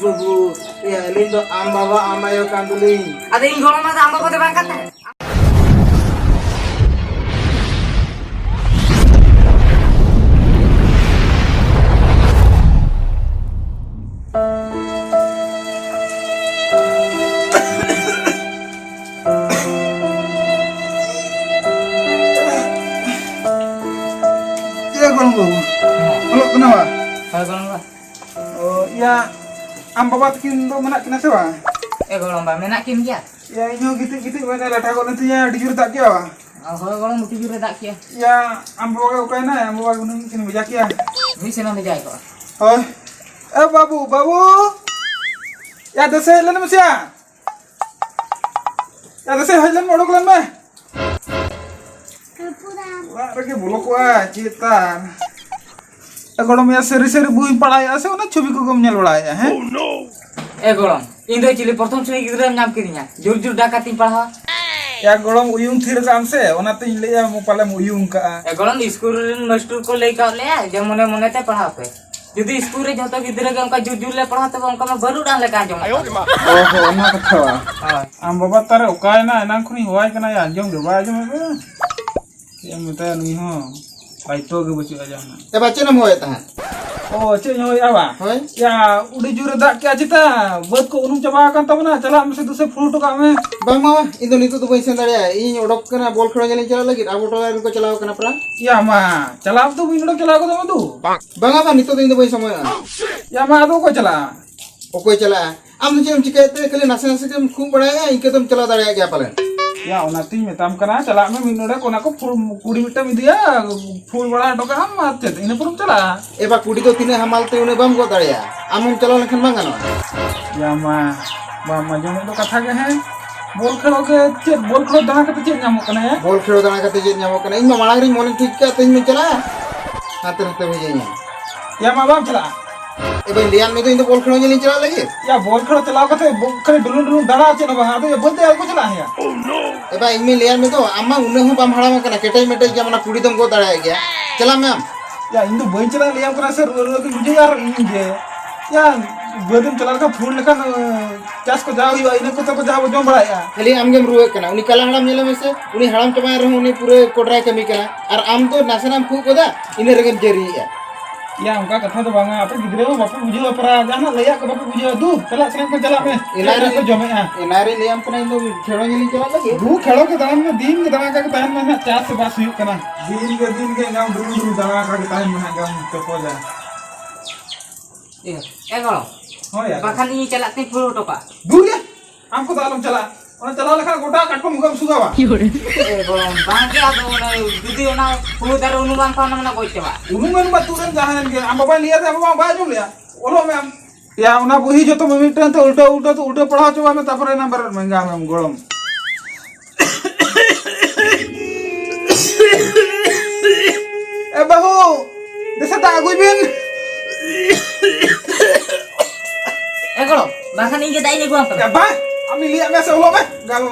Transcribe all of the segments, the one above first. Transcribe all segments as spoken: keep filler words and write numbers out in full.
ᱵᱟᱹᱵᱩ, ᱮ, ᱟᱹᱞᱤᱧ ᱫᱚ ᱟᱢ ᱵᱟᱵᱟ, ᱟᱢ ᱟᱭᱳ ᱠᱟᱱ ᱫᱚᱞᱤᱧ᱾ ᱟᱫᱚ ᱤᱧ ᱜᱚᱲᱚᱢᱟ ᱫᱚ ᱟᱢ ᱵᱟᱵᱟ ᱫᱚ ᱵᱟᱝ ᱠᱟᱱ ᱛᱟᱦᱮᱸᱫ? ᱪᱮᱫ ᱜᱚᱲᱚᱢ ᱵᱟᱹᱵᱩ? ᱚᱞᱚᱜ ᱠᱟᱱᱟ ᱵᱟ? ᱦᱳᱭ ᱜᱚᱲᱚᱢ ᱵᱟ᱾ ᱚ, ᱤᱭᱟ, ᱟᱢ ᱵᱟᱵᱟ ᱛᱟᱹᱠᱤᱱ ᱫᱚ ᱢᱮᱱᱟᱜ ᱠᱤᱱᱟ ᱥᱮ ᱵᱟᱝ? ᱮ ᱜᱚᱲᱚᱢ ᱵᱟ, ᱢᱮᱱᱟᱜ ᱠᱤᱱ ᱜᱮᱭᱟ᱾ ᱤᱭᱟ, ᱤᱧ ᱦᱚᱸ ᱜᱤᱛᱤᱡ ᱜᱤᱛᱤᱡ ᱢᱟᱱᱮ ᱞᱟᱴᱷᱟ ᱜᱚᱫ ᱞᱮᱱ ᱛᱤᱧᱟ, ᱟᱹᱰᱤ ᱡᱳᱨ ᱫᱟᱜ ᱠᱮᱜᱼᱟ᱾ ᱚ, ᱦᱳᱭ ᱜᱚᱲᱚᱢ, ᱟᱹᱰᱤ ᱡᱳᱨᱮ ᱫᱟᱜ ᱠᱮᱜᱼᱟ᱾ ᱤᱭᱟ, ᱟᱢ ᱵᱟᱵᱟ ᱜᱮ ᱚᱠᱟᱭᱮᱱᱟᱭ? ᱟᱢ ᱵᱟᱵᱟ ᱜᱮ ᱦᱩᱱᱟᱹᱝ ᱠᱤᱱ ᱵᱷᱮᱡᱟ ᱠᱮᱭᱟ᱾ ᱢᱤᱫ ᱥᱮᱱ ᱮᱢ ᱵᱷᱮᱡᱟᱭ ᱠᱚᱜᱼᱟ᱾ ᱦᱳᱭ᱾ ᱮ ᱵᱟᱹᱵᱩ, ᱵᱟᱹᱵᱩ! ᱭᱟ, ᱫᱮᱥᱮ ᱦᱮᱡ ᱞᱮᱱ ᱢᱮᱥᱮ ᱭᱟ᱾ ᱭᱟ, ᱫᱮᱥᱮ ᱦᱮᱡ ᱞᱮᱱ ᱢᱮ, ᱚᱰᱚᱠ ᱞᱮᱱ ᱢᱮ᱾ ᱚᱲᱟᱜ ᱨᱮᱜᱮ ᱵᱚᱞᱚ ᱠᱚᱜᱼᱟ, ᱪᱮᱫ ᱛᱟᱨ? ᱮ ᱜᱚᱲᱚᱢ ᱭᱟ, ᱥᱟᱹᱨᱤ ᱥᱟᱹᱨᱤ ᱵᱳᱭ ᱯᱟᱲᱦᱟᱣᱮᱫᱼᱟ ᱥᱮ ᱚᱱᱟ ᱪᱷᱚᱵᱤ ᱠᱚᱜᱮᱢ ᱧᱮᱞ ᱵᱟᱲᱟᱭᱮᱫᱼᱟ, ᱦᱮᱸ? ᱮ ᱜᱚᱲᱚᱢ, ᱤᱧ ᱫᱚ ᱪᱤᱞᱤ ᱯᱨᱚᱛᱷᱚᱢ ᱥᱨᱮᱱᱤ ᱜᱤᱫᱽᱨᱟᱹᱢ ᱧᱟᱢ ᱠᱤᱫᱤᱧᱟ? ᱡᱳᱨ ᱡᱳᱨ ᱰᱟᱠ ᱠᱟᱛᱮᱧ ᱯᱟᱲᱦᱟᱣᱟ᱾ ᱭᱟ ᱜᱚᱲᱚᱢ, ᱩᱭᱩᱝ ᱛᱷᱤᱨ ᱠᱟᱜ ᱟᱢ ᱥᱮ, ᱚᱱᱟᱛᱮᱧ ᱞᱟᱹᱭᱮᱫᱼᱟ, ᱢᱚ-, ᱯᱟᱞᱮᱢ ᱩᱭᱩᱝ ᱠᱟᱜᱼᱟ᱾ ᱮ ᱜᱚᱲᱚᱢ, ᱤᱥᱠᱩᱞ ᱨᱮᱱ ᱢᱟᱥᱴᱟᱨ ᱠᱚ ᱞᱟᱹᱭ ᱠᱟᱜ ᱞᱮᱭᱟ ᱡᱮ ᱢᱚᱱᱮ ᱢᱚᱱᱮ ᱛᱮ ᱯᱟᱲᱦᱟᱣ ᱯᱮ᱾ ᱡᱩᱫᱤ ᱤᱥᱠᱩᱞ ᱨᱮ ᱡᱷᱚᱛᱚ ᱜᱤᱫᱽᱨᱟᱹ ᱜᱮ ᱚᱱᱠᱟ ᱡᱳᱨ ᱡᱳᱨ ᱞᱮ ᱯᱟᱲᱦᱟᱣ, ᱛᱚᱵᱮ ᱚᱱᱠᱟ ᱢᱟ ᱵᱟᱹᱨᱩᱰᱟᱝ ᱞᱮᱠᱟ ᱟᱸᱡᱚᱢᱚᱜ ᱠᱟᱱᱟ᱾ ᱚ ᱦᱚᱸ, ᱚᱱᱟ ᱠᱟᱛᱷᱟ ᱵᱟᱝ᱾ ᱦᱳᱭ᱾ ᱟᱢ ᱵᱟᱵᱟ ᱛᱟᱨᱮ ᱚᱠᱟᱭᱮᱱᱟ? ᱮᱱᱟᱝ ᱠᱷᱚᱱᱤᱧ ᱦᱚᱦᱚᱣᱟᱭ ᱠᱟᱱᱟ, ᱭᱟ, ᱟᱸᱡᱚᱢ ᱜᱮ ᱵᱟᱭ ᱟᱸᱡᱚᱢᱮᱫ ᱫᱚ᱾ ᱪᱮᱫ ᱮᱢ ᱢᱮᱛᱟᱭᱟ, ᱱᱩᱭ ᱦᱚᱸ ᱫᱟᱭᱤᱛᱛᱚ ᱜᱮ ᱵᱟᱹᱪᱩᱜᱼᱟ ᱡᱟᱦᱟᱱᱟᱜ᱾ ᱮ ᱵᱟ, ᱪᱮᱫ ᱮᱢ ᱦᱚᱦᱚᱭᱮᱫ ᱛᱟᱦᱮᱸᱫ? ᱚ, ᱪᱮᱫ ᱤᱧ ᱦᱚᱦᱚᱭᱮᱫᱼᱟ ᱵᱟ? ᱦᱳᱭ᱾ ᱭᱟ, ᱟᱹᱰᱤ ᱡᱳᱨᱮ ᱫᱟᱜ ᱠᱮᱜᱼᱟ ᱪᱮᱛᱟ, ᱵᱟᱹᱫᱽ ᱠᱚ ᱩᱱᱩᱢ ᱪᱟᱵᱟ ᱟᱠᱟᱱ ᱛᱟᱵᱚᱱᱟ, ᱪᱟᱞᱟᱜ ᱢᱮᱥᱮ ᱫᱩᱥᱮ ᱯᱷᱩᱲ ᱦᱚᱴᱚ ᱠᱟᱜ ᱢᱮ᱾ ᱵᱟᱝ ᱢᱟ, ᱤᱧ ᱫᱚ ᱱᱤᱛᱚᱜ ᱫᱚ ᱵᱟᱹᱧ ᱥᱮᱱ ᱫᱟᱲᱮᱭᱟᱜᱼᱟ, ᱤᱧ ᱚᱰᱚᱠ ᱠᱟᱱᱟ ᱵᱚᱞ ᱠᱷᱮᱞᱳ ᱧᱮᱞᱤᱧ ᱪᱟᱞᱟᱜ ᱞᱟᱹᱜᱤᱫ, ᱟᱵᱚ ᱴᱚᱞᱟ ᱨᱮᱱ ᱠᱚ ᱪᱟᱞᱟᱣ ᱠᱟᱱᱟ ᱯᱨᱟ᱾ ᱭᱟ ᱢᱟ, ᱪᱟᱞᱟᱣ ᱫᱚ ᱵᱟᱹᱧ ᱚᱰᱚᱠ ᱪᱟᱞᱟᱣ ᱜᱚᱫᱚᱜ ᱢᱮ ᱫᱩ᱾ ᱵᱟᱝᱟ ᱵᱟ, ᱱᱤᱛᱚᱜ ᱫᱚ ᱤᱧ ᱫᱚ ᱵᱟᱹᱧ ᱥᱚᱢᱚᱭᱚᱜᱼᱟ᱾ ᱭᱟ ᱢᱟ, ᱟᱫᱚ ᱚᱠᱚᱭ ᱪᱟᱞᱟᱜᱼᱟ? ᱚᱠᱚᱭ ᱪᱟᱞᱟᱜᱼᱟ? ᱟᱢ ᱫᱚ ᱪᱮᱫ ᱮᱢ ᱪᱤᱠᱟᱹᱭᱮᱫ ᱛᱮ? ᱠᱷᱟᱹᱞᱤ ᱱᱟᱥᱮ ᱱᱟᱥᱮ ᱜᱮᱢ ᱠᱷᱩᱜ ᱵᱟᱲᱟᱭᱮᱫᱼᱟ, ᱤᱱᱠᱟᱹ ᱫᱚᱢ ᱪᱟᱞᱟᱣ ᱫᱟᱲᱮᱭᱟᱜ ᱜᱮᱭᱟ ᱯᱟᱞᱮᱱ᱾ ᱭᱟ, ᱚᱱᱟᱛᱤᱧ ᱢᱮᱛᱟᱢ ᱠᱟᱱᱟ, ᱪᱟᱞᱟᱜ ᱢᱮ ᱢᱤᱫ ᱱᱚᱰᱮ, ᱚᱱᱟ ᱠᱚ ᱯᱷᱩ-, ᱠᱩᱰᱤ ᱢᱤᱫᱴᱟᱝ ᱤᱫᱤᱭᱟ, ᱯᱷᱩᱲ ᱵᱟᱲᱟ ᱦᱚᱴᱚ ᱠᱟᱜ ᱟᱢ, ᱟᱨ ᱪᱮᱫ, ᱤᱱᱟᱹ ᱯᱚᱨᱮᱢ ᱪᱟᱞᱟᱜᱼᱟ᱾ ᱮ ᱵᱟ, ᱠᱩᱰᱤ ᱫᱚ ᱛᱤᱱᱟᱹᱜ ᱦᱟᱢᱟᱞ ᱛᱮ ᱩᱱᱟᱹᱜ ᱵᱟᱢ ᱜᱚᱜ ᱫᱟᱲᱮᱭᱟᱜᱼᱟ, ᱟᱢ ᱦᱚᱸᱢ ᱪᱟᱞᱟᱣ ᱞᱮᱱᱠᱷᱟᱱ ᱵᱟᱝ ᱜᱟᱱᱚᱜᱼᱟ᱾ ᱭᱟ ᱢᱟ, ᱵᱟᱢ ᱟᱸᱡᱚᱢᱮᱫ ᱫᱚ ᱠᱟᱛᱷᱟ ᱜᱮ, ᱦᱮᱸ? ᱵᱚᱞ ᱠᱷᱮᱞᱳ ᱜᱮ ᱪᱮᱫ, ᱵᱚᱞ ᱠᱷᱮᱞᱳ ᱫᱟᱬᱟ ᱠᱟᱛᱮ ᱪᱮᱫ ᱧᱟᱢᱚᱜ ᱠᱟᱱᱟ, ᱭᱟ? ᱵᱚᱞ ᱠᱷᱮᱞᱳ ᱫᱟᱬᱟ ᱠᱟᱛᱮ ᱪᱮᱫ ᱧᱟᱢᱚᱜ ᱠᱟᱱᱟ? ᱤᱧ ᱢᱟ ᱢᱟᱲᱟᱝ ᱨᱤᱧ ᱢᱚᱱᱮ ᱴᱷᱤᱠ ᱠᱟᱜ ᱛᱮᱦᱮᱧ ᱢᱟᱧ ᱪᱟᱞᱟᱜᱼᱟ, ᱦᱟᱱᱛᱮ ᱱᱟᱛᱮ ᱵᱷᱮᱡᱟᱧᱟ᱾ ᱭᱟ ᱢᱟ, ᱵᱟᱢ ᱪᱟᱞᱟᱜᱼᱟ? ᱮ ᱵᱟᱹᱧ ᱞᱟᱹᱭᱟᱫ ᱢᱮ ᱫᱚ, ᱤᱧ ᱫᱚ ᱵᱚᱞ ᱠᱷᱮᱞᱳ ᱧᱮᱞᱤᱧ ᱪᱟᱞᱟᱜ ᱞᱟᱹᱜᱤᱫ᱾ ᱭᱟ, ᱵᱚᱞ ᱠᱷᱮᱞᱳ ᱪᱟᱞᱟᱣ ᱠᱟᱛᱮ ᱵᱚ-, ᱠᱷᱟᱹᱞᱤ ᱰᱩᱞᱩᱝ ᱰᱩᱞᱩᱝ ᱫᱟᱬᱟ, ᱪᱮᱫ ᱦᱚᱸ ᱵᱟᱝ, ᱟᱫᱚ ᱭᱟ ᱵᱟᱹᱫᱽ ᱫᱚ ᱟᱹᱜᱩ ᱪᱟᱞᱟᱜ ᱦᱩᱭᱩᱜᱼᱟ᱾ ᱮ ᱵᱟ, ᱤᱧ ᱢᱟᱧ ᱞᱟᱹᱭᱟᱫ ᱢᱮ ᱫᱚ, ᱟᱢ ᱢᱟ ᱩᱱᱟᱹᱜ ᱦᱚᱸ ᱵᱟᱢ ᱦᱟᱲᱟᱢ ᱟᱠᱟᱱᱟ, ᱠᱮᱴᱮᱡ ᱢᱮᱴᱮᱡ ᱜᱮᱭᱟᱢ, ᱚᱱᱟ ᱠᱩᱰᱤ ᱫᱚᱢ ᱜᱚᱜ ᱫᱟᱲᱮᱭᱟᱜ ᱜᱮᱭᱟ᱾ ᱪᱟᱞᱟᱜ ᱢᱮ ᱟᱢ᱾ ᱭᱟ, ᱤᱧ ᱫᱚ ᱵᱟᱹᱧ ᱪᱟᱞᱟᱜ, ᱞᱟᱹᱭᱟᱢ ᱠᱟᱱᱟ ᱥᱮ, ᱨᱩᱣᱟᱹ ᱨᱩᱣᱟᱹ ᱜᱤᱧ ᱵᱩᱡᱷᱟᱹᱣᱟ ᱟᱨ ᱤᱧ ᱜᱮ᱾ ᱭᱟ, ᱵᱟᱹᱫᱽ ᱮᱢ ᱪᱟᱞᱟᱣ ᱞᱮᱠᱷᱟᱱ ᱯᱷᱩᱞ ᱞᱮᱠᱷᱟᱱ, ᱮ, ᱪᱟᱥ ᱠᱚ ᱡᱟ ᱦᱩᱭᱩᱜᱼᱟ, ᱤᱱᱟᱹ ᱠᱚᱛᱮ ᱠᱚ ᱡᱟᱦᱟᱸ ᱵᱚ ᱡᱚᱢ ᱵᱟᱲᱟᱭᱮᱫᱼᱟ᱾ ᱠᱷᱟᱹᱞᱤ ᱟᱢ ᱜᱮᱢ ᱨᱩᱣᱟᱹᱜ ᱠᱟᱱᱟ᱾ ᱩᱱᱤ ᱠᱟᱞᱟ ᱦᱟᱲᱟᱢ ᱧᱮᱞᱮ ᱢᱮᱥᱮ, ᱩᱱᱤ ᱦᱟᱲᱟᱢ ᱪᱟᱵᱟᱭᱮᱱ ᱨᱮᱦᱚᱸ ᱩᱱᱤ ᱯᱩᱨᱟᱹ ᱠᱚᱰᱨᱟᱭ ᱠᱟᱹᱢᱤ ᱠᱟᱱᱟ᱾ ᱟᱨ ᱟᱢ ᱫᱚ ᱱᱟᱥᱮᱱᱟᱜ ᱮᱢ ᱠᱷᱩᱜ ᱜᱚᱫᱟ, ᱤᱱᱟᱹ ᱨᱮᱜᱮᱢ ᱡᱟᱹᱨᱤᱭᱮᱜᱼᱟ᱾ ᱭᱟ, ᱚᱱᱠᱟ ᱠᱟᱛᱷᱟ ᱫᱚ ᱵᱟᱝᱟ, ᱟᱯᱮ ᱜᱤᱫᱽᱨᱟᱹ ᱦᱚᱸ ᱵᱟᱯᱮ ᱵᱩᱡᱷᱟᱹᱣᱟ, ᱯᱟᱨᱟ ᱡᱟᱦᱟᱱᱟᱜ ᱞᱟᱹᱭᱟᱜ ᱠᱚ ᱵᱟᱯᱮ ᱵᱩᱡᱷᱟᱹᱣᱟ᱾ ᱫᱩ, ᱪᱟᱞᱟᱜ ᱥᱟᱱᱟᱭᱮᱫ ᱯᱮ ᱪᱟᱞᱟᱜ ᱢᱮ, ᱮᱱᱟᱱ ᱪᱮᱫ ᱨᱮ ᱯᱮ ᱡᱚᱢᱮᱜᱼᱟ? ᱮᱱᱟᱱ ᱨᱮ ᱞᱟᱹᱭᱟᱢ ᱠᱟᱱᱟ, ᱤᱧ ᱫᱚ ᱠᱷᱮᱞᱳ ᱧᱮᱞᱤᱧ ᱪᱟᱞᱟᱜ ᱞᱟᱹᱜᱤᱫ᱾ ᱫᱩ, ᱠᱷᱮᱞᱳ ᱜᱮ ᱫᱟᱬᱟᱱ ᱢᱮ, ᱫᱤᱱ ᱜᱮ ᱫᱟᱬᱟ ᱟᱠᱟ ᱜᱮ ᱛᱟᱦᱮᱱ ᱢᱮ ᱱᱟᱦᱟᱜ, ᱪᱟᱥ ᱵᱟᱥ ᱦᱩᱭᱩᱜ ᱠᱟᱱᱟ᱾ ᱫᱤᱱ ᱜᱮ, ᱫᱤᱱ ᱜᱮ ᱮᱱᱟᱝ ᱫᱩᱲᱩᱵ ᱫᱩᱲᱩᱵ ᱫᱟᱬᱟ ᱟᱠᱟ ᱜᱮ ᱛᱟᱦᱮᱱ ᱢᱮ ᱱᱟᱦᱟᱜ, ᱜᱟᱢ ᱪᱚᱯᱚᱞᱟ᱾ ᱤᱭᱟᱹ, ᱮ ᱜᱚᱲᱚᱢ, ᱦᱳᱭ ᱭᱟ᱾ ᱵᱟᱠᱷᱟᱱ ᱤᱧ ᱪᱟᱞᱟᱜ ᱛᱮᱧ ᱯᱷᱩᱲ ᱦᱚᱴᱚ ᱠᱟᱜᱼᱟ᱾ ᱫᱩ ᱭᱟ, ᱟᱢ ᱠᱚᱫᱚ ᱟᱞᱚᱢ ᱪᱟᱞᱟᱜᱼᱟ᱾ ᱚᱱᱟ ᱪᱟᱞᱟᱣ ᱞᱮᱠᱷᱟᱱ ᱜᱚᱴᱟ ᱠᱟᱴᱠᱚᱢ ᱩᱵ ᱮᱢ ᱥᱩᱜᱟᱣᱟ᱾ ᱮ ᱜᱚᱲᱚᱢ, ᱵᱟᱝ ᱜᱮ, ᱟᱫᱚ ᱚᱱᱟ ᱡᱩᱫᱤ ᱚᱱᱟ ᱦᱩᱲᱩ ᱫᱟᱨᱮ ᱩᱱᱩᱢ ᱵᱟᱝ ᱠᱷᱟᱱ ᱚᱱᱟ ᱜᱚᱡ ᱪᱟᱵᱟᱜᱼᱟ᱾ ᱩᱱᱩᱢ ᱮᱱ ᱵᱟ ᱛᱩᱫ ᱮᱱ ᱡᱟᱦᱟᱸᱭᱮᱱ ᱜᱮ, ᱟᱢ ᱵᱟᱵᱟᱭ ᱞᱟᱹᱭᱟᱫ ᱢᱮᱭᱟ, ᱵᱟᱵᱟ ᱵᱟᱭ ᱟᱸᱡᱚᱢ ᱞᱮᱭᱟ, ᱚᱞᱚᱜ ᱢᱮ ᱟᱢ᱾ ᱭᱟ, ᱚᱱᱟ ᱵᱩᱦᱤ ᱡᱚᱛᱚ ᱢᱤᱢᱤᱫᱴᱟᱝ ᱛᱮ ᱩᱞᱴᱟᱹ ᱩᱞᱴᱟᱹ ᱛᱮ ᱩᱞᱴᱟᱹ ᱯᱟᱲᱦᱟᱣ ᱪᱟᱵᱟᱭ ᱢᱮ, ᱛᱟᱨᱯᱚᱨᱮ ᱚᱱᱟ ᱵᱮᱨᱮᱫ ᱢᱮ, ᱜᱟᱢ ᱮᱢ ᱜᱚᱲᱚᱢ᱾ ᱮ ᱵᱟᱹᱦᱩ, ᱫᱮᱥᱮ ᱫᱟᱜ ᱟᱹᱜᱩᱭ ᱵᱤᱱ᱾ ᱮ ᱜᱚᱲᱚᱢ, ᱵᱟᱝᱠᱷᱟᱱ ᱤᱧ ᱜᱮ ᱫᱟᱜ ᱤᱧ ᱟᱹᱜᱩᱣᱟᱢ ᱠᱟᱱᱟ᱾ ᱮ ᱵᱟᱝ, ᱟᱢᱤᱧ ᱞᱟᱹᱭᱟᱫ ᱢᱮᱭᱟ ᱥᱮ ᱚᱞᱚᱜ ᱢᱮ᱾ ᱜᱟᱢ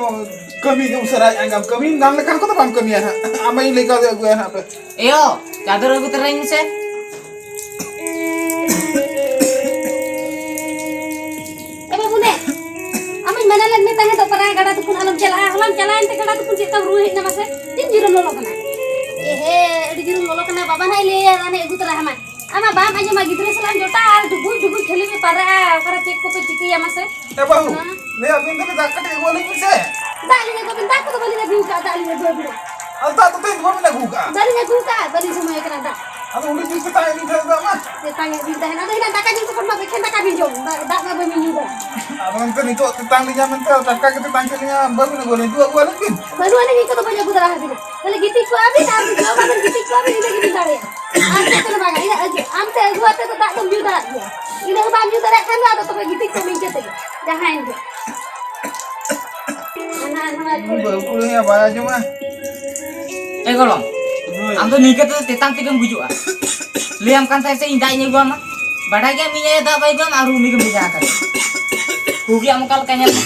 ᱠᱟᱹᱢᱤ ᱜᱮ ᱩᱥᱟᱹᱨᱟᱭ ᱟᱸᱜᱟᱢ, ᱠᱟᱹᱢᱤ ᱜᱟᱢ ᱞᱮᱠᱷᱟᱱ ᱠᱚᱫᱚ ᱵᱟᱢ ᱠᱟᱹᱢᱤᱭᱟ ᱱᱟᱦᱟᱜ᱾ ᱟᱢᱤᱧ ᱞᱟᱹᱭ ᱠᱟᱣᱫᱮ ᱟᱹᱜᱩᱭᱟ ᱱᱟᱦᱟᱜ ᱯᱮ᱾ ᱮᱭᱳ, ᱪᱟᱫᱚᱨ ᱟᱹᱜᱩ ᱛᱚᱨᱟᱧ ᱢᱮᱥᱮ᱾ ᱮ ᱵᱟᱹᱵᱩ ᱱᱮ, ᱟᱢᱤᱧ ᱢᱮᱱᱟ ᱞᱮᱫ ᱢᱮ ᱛᱟᱦᱮᱸ ᱫᱚ ᱯᱟᱨᱟ ᱜᱟᱰᱟ ᱛᱩᱯᱩᱱ ᱟᱞᱚᱢ ᱪᱟᱞᱟᱜᱼᱟ᱾ ᱦᱚᱞᱟᱢ ᱪᱟᱞᱟᱣᱮᱱ ᱛᱮ ᱜᱟᱰᱟ ᱛᱩᱯᱩᱱ ᱪᱮᱫ ᱞᱮᱠᱟᱢ ᱨᱩᱣᱟᱹᱲ ᱦᱮᱡ ᱮᱱᱟ ᱢᱟᱥᱮ? ᱛᱤᱱ ᱡᱳᱨᱮᱢ ᱞᱚᱞᱚ ᱠᱟᱱᱟ? ᱮ ᱦᱮ, ᱟᱹᱰᱤ ᱡᱳᱨᱮᱢ ᱞᱚᱞᱚ ᱠᱟᱱᱟ᱾ ᱵᱟᱵᱟ ᱱᱟᱦᱟᱜ ᱮ ᱞᱟᱹᱭᱟ, ᱦᱟᱱᱮ ᱟᱹᱜᱩ ᱛᱚᱨᱟ ᱟᱢᱟᱭ᱾ ᱟᱢ ᱢᱟ ᱵᱟᱢ ᱟᱸᱡᱚᱢᱟ, ᱜᱤᱫᱽᱨᱟᱹ ᱥᱟᱞᱟᱜ ᱮᱢ ᱡᱚᱴᱟᱜᱼᱟ ᱟᱨ ᱰᱩᱵᱩᱡ ᱰᱩᱵᱩᱡ ᱠᱷᱟᱹᱞᱤ ᱯᱮ ᱯᱟᱨᱟᱜᱼᱟ, ᱚᱠᱟᱨᱮ ᱪᱮᱫ ᱠᱚᱯᱮ ᱪᱤᱠᱟᱹᱭᱟ ᱢᱟᱥᱮ? ᱮ ᱵᱟᱹᱦᱩ, ᱦᱮᱸ? ᱞᱟᱹᱭ ᱟᱹᱵᱤᱱ ᱫᱚ ᱫᱟᱜ ᱠᱟᱹᱴᱤᱡ ᱟᱹᱜᱩ ᱟᱹᱞᱤᱧ ᱢᱮᱥᱮ᱾ ᱫᱟᱜ ᱞᱤᱧ ᱟᱹᱜᱩ ᱟᱹᱵᱤᱱ, ᱫᱟᱜ ᱠᱚᱫᱚ ᱵᱟᱹᱞᱤᱧ ᱟᱹᱜᱩ ᱟᱠᱟᱫᱼᱟ, ᱫᱟᱜ ᱞᱤᱧ ᱟᱹᱜᱩ ᱟᱹᱵᱤᱱᱟ᱾ ᱟᱨ ᱫᱟᱜ ᱫᱚ ᱛᱮᱦᱮᱧ ᱫᱚ ᱵᱟᱹᱵᱤᱱ ᱟᱹᱜᱩ ᱟᱠᱟᱫᱼᱟ? ᱵᱟᱹᱞᱤᱧ ᱟᱹᱜᱩ ᱟᱠᱟᱫᱼᱟ, ᱵᱟᱹᱞᱤᱧ ᱥᱚᱢᱚᱭ ᱟᱠᱟᱱᱟ ᱫᱟᱜ᱾ ᱟᱫᱚ ᱩᱱᱤ ᱫᱩᱧ ᱛᱮᱛᱟᱝ ᱮᱫ ᱞᱤᱧ ᱛᱟᱦᱮᱸᱫ ᱫᱟᱜ ᱢᱟ᱾ ᱛᱮᱛᱟᱝ ᱮᱫ ᱵᱤᱱ ᱛᱟᱦᱮᱱᱟ, ᱟᱫᱚ ᱦᱮᱱᱟᱜ ᱫᱟᱠᱟ ᱡᱚᱢ ᱡᱚᱠᱷᱚᱱ ᱢᱟ ᱮᱠᱷᱮᱱ ᱫᱟᱠᱟ ᱵᱤᱱ ᱡᱚᱢ, ᱫᱟᱜ, ᱫᱟᱜ ᱢᱟ ᱵᱟᱹᱵᱤᱱ ᱧᱩ ᱫᱟ᱾ ᱟᱫᱚ ᱚᱱᱛᱮ ᱱᱤᱛᱚᱜ ᱛᱮᱛᱟᱝ ᱞᱤᱧᱟ ᱢᱮᱱᱛᱮ ᱴᱟᱴᱠᱟ ᱜᱮ ᱛᱮᱛᱟᱝ ᱠᱮᱫ ᱞᱤᱧᱟ, ᱵᱟᱹᱵᱤᱱ ᱟᱹᱜᱩ ᱟᱹᱞᱤᱧ, ᱫᱩ ᱟᱹᱜᱩ ᱟᱹᱞᱤᱧ ᱵᱤᱱ᱾ ᱵᱟᱹᱱᱩᱜ ᱟᱹᱱᱤᱡ, ᱤᱧ ᱠᱚᱫᱚ ᱵᱟᱹᱧ ᱟᱹᱜᱩ ᱫᱟᱲᱮ ᱟᱹᱵᱤᱱᱟ᱾ ᱠᱷᱟᱹᱞᱤ ᱜᱤᱛᱤᱡ ᱠᱚᱜ ᱟᱹᱵᱤᱱ ᱟᱨ ᱡᱚᱢ ᱟᱵᱤᱱ, ᱜᱤᱛᱤᱡ ᱠᱚᱜ ᱟᱹᱵᱤᱱ, ᱤᱱᱟᱹ ᱜᱮᱵᱤᱱ ᱫᱟᱲᱮᱭᱟᱜᱼᱟ᱾ ᱟᱨ ᱪᱮᱫ ᱠᱚᱫᱚ ᱵᱟᱝᱟ, ᱤᱱᱟᱹ ᱟᱹᱜᱩ, ᱟᱢᱛᱮ ᱟᱹᱜᱩ ᱟᱛᱮ ᱫᱚ ᱫᱟᱜ ᱫᱚᱢ ᱧᱩ ᱫᱟᱲᱮᱭᱟᱜ ᱜᱮᱭᱟ᱾ ᱤᱱᱟᱹ ᱦᱚᱸ ᱵᱟᱢ ᱧᱩ ᱫᱟᱲᱮᱭᱟᱜ ᱠᱷᱟᱱ ᱫᱚ ᱟᱫᱚ ᱛᱚᱵᱮ ᱜᱤᱛᱤᱡ ᱠᱚᱜ ᱢᱮ ᱤᱱᱠᱟᱹ ᱛᱮᱜᱮ, ᱡᱟᱦᱟᱸᱭᱮᱱ ᱜᱮ᱾ ᱦᱟᱱᱟ ᱱᱚᱣᱟ ᱩᱱᱤ ᱵᱟᱹᱦᱩ ᱠᱩᱲᱤ ᱦᱚᱸ ᱵᱟᱭ ᱟᱸᱡᱚᱢᱟ᱾ ᱮ ᱜᱚᱲᱚᱢ, ᱦᱳᱭ᱾ ᱟᱢ ᱫᱚ ᱱᱤᱝᱠᱟᱹ ᱛᱮᱫᱚ ᱛᱮᱛᱟᱝ ᱛᱮᱜᱮᱢ ᱜᱩᱡᱩᱜᱼᱟ᱾ ᱞᱟᱹᱭᱟᱢ ᱠᱟᱱ ᱛᱟᱦᱮᱸᱫ ᱥᱮ ᱤᱧ ᱫᱟᱜ ᱤᱧ ᱟᱹᱜᱩᱣᱟᱢᱟ᱾ ᱵᱟᱰᱟᱭ ᱜᱮᱭᱟᱢ ᱤᱧ ᱟᱭᱳ ᱫᱟᱜ ᱵᱟᱭ ᱟᱹᱜᱩᱣᱟᱢᱟ, ᱟᱨ ᱩᱱᱤ ᱜᱮᱢ ᱵᱷᱮᱡᱟ ᱟᱠᱟᱫᱮ᱾ ᱵᱩᱜᱤᱭᱟᱢ ᱚᱠᱟ ᱞᱮᱠᱟ ᱧᱮᱞ ᱢᱮ᱾